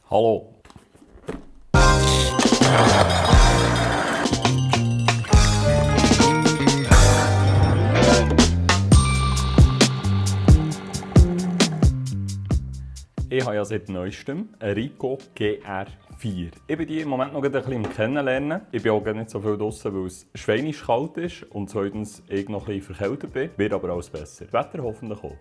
Hallo. Ich habe ja seit neuestem einen Ricoh GR4. Ich bin die im Moment noch ein bisschen am Kennenlernen. Ich bin auch gar nicht so viel draussen, weil es schweinisch kalt ist und zweitens ich noch ein bisschen verkältet bin. Wird aber alles besser. Das Wetter hoffentlich auch.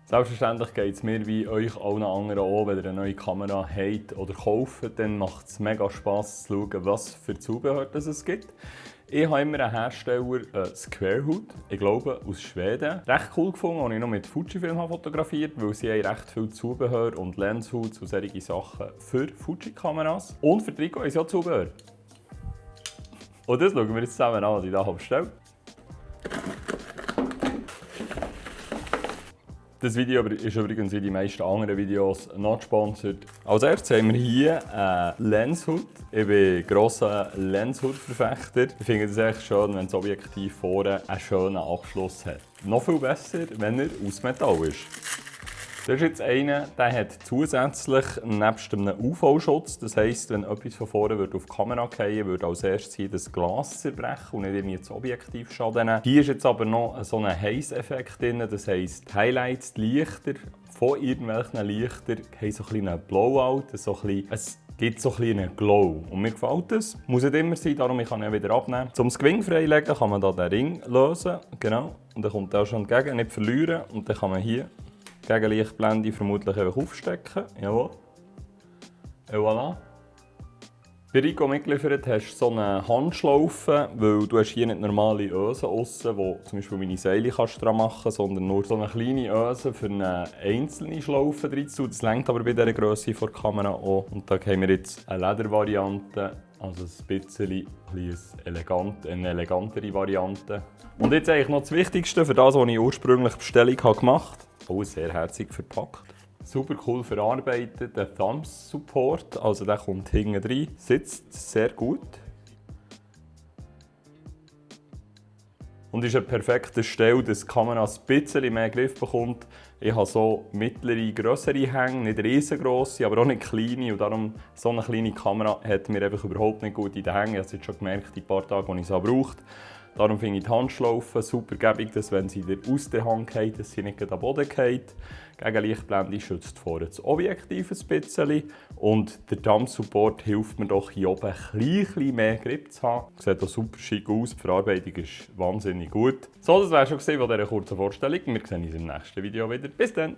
Selbstverständlich geht es mir wie euch allen anderen auch, wenn ihr eine neue Kamera habt oder kauft, dann macht es mega Spass zu schauen, was für Zubehör es gibt. Ich habe immer einen Hersteller, Squarehood, ich glaube aus Schweden. Recht cool gefunden, als ich noch mit Fujifilm fotografiert habe, weil sie haben recht viel Zubehör und Lenshoods und solche Sachen für Fuji-Kameras. Und für Ricoh ist ja Zubehör. Und das schauen wir jetzt zusammen an, was ich hier bestellt habe. Das Video ist übrigens wie die meisten anderen Videos not sponsored. Als erstes haben wir hier einen Lenshood. Ich bin grosser Lenshood-Verfechter. Ich finde es echt schön, wenn das Objektiv vorne einen schönen Abschluss hat. Noch viel besser, wenn er aus Metall ist. Das ist jetzt einer, der hat zusätzlich nebst einem UV-Schutz. Das heisst, wenn etwas von vorne auf die Kamera fallen würde als erstes hier das Glas zerbrechen und nicht irgendwie das Objektiv schaden. Hier ist jetzt aber noch so ein Haze-Effekt drin. Das heisst, die Highlights, die Lichter von irgendwelchen Lichtern haben so ein bisschen Blowout. Es gibt so ein bisschen Glow. Und mir gefällt das. Muss nicht immer sein, darum kann ich ihn wieder abnehmen. Um das Gewinde freilegen kann man hier den Ring lösen. Genau. Und dann kommt der schon entgegen, nicht verlieren. Und dann kann man hier Gegenlichtblende vermutlich einfach aufstecken. Jawohl. Et voilà. Bei Ricoh mitgeliefert hast du so eine Handschlaufe, weil du hast hier nicht normale Ösen aussen, wo zum Beispiel meine Seile dran machen kannst, sondern nur so eine kleine Öse für eine einzelne Schlaufe drin. Das reicht aber bei dieser Grösse der Kamera auch. Und da haben wir jetzt eine Ledervariante, also ein bisschen eine elegantere Variante. Und jetzt eigentlich noch das Wichtigste für das, was ich ursprünglich Bestellung gemacht habe. Oh, sehr herzig verpackt. Super cool verarbeitet, der Thumb-Support, also der kommt hinten rein, sitzt sehr gut. Und ist eine perfekte Stelle, dass die Kamera ein bisschen mehr Griff bekommt. Ich habe so mittlere, grössere Hänge, nicht riesengroße, aber auch nicht kleine. Und darum, so eine kleine Kamera hat mir einfach überhaupt nicht gut in den Hängen. Ich habe es jetzt schon gemerkt, die paar Tage, die ich es braucht. Darum finde ich die Handschlaufe super gäbig, dass wenn sie dir aus der Hand geht, dass sie nicht am Boden geht. Gegenlichtblende schützt vorne das Objektiv ein bisschen. Und der Thumb-Support hilft mir doch hier oben ein bisschen mehr Grip zu haben. Sieht auch super schick aus, die Verarbeitung ist wahnsinnig gut. So, das wäre schon von dieser kurzen Vorstellung. Wir sehen uns im nächsten Video wieder. Bis dann!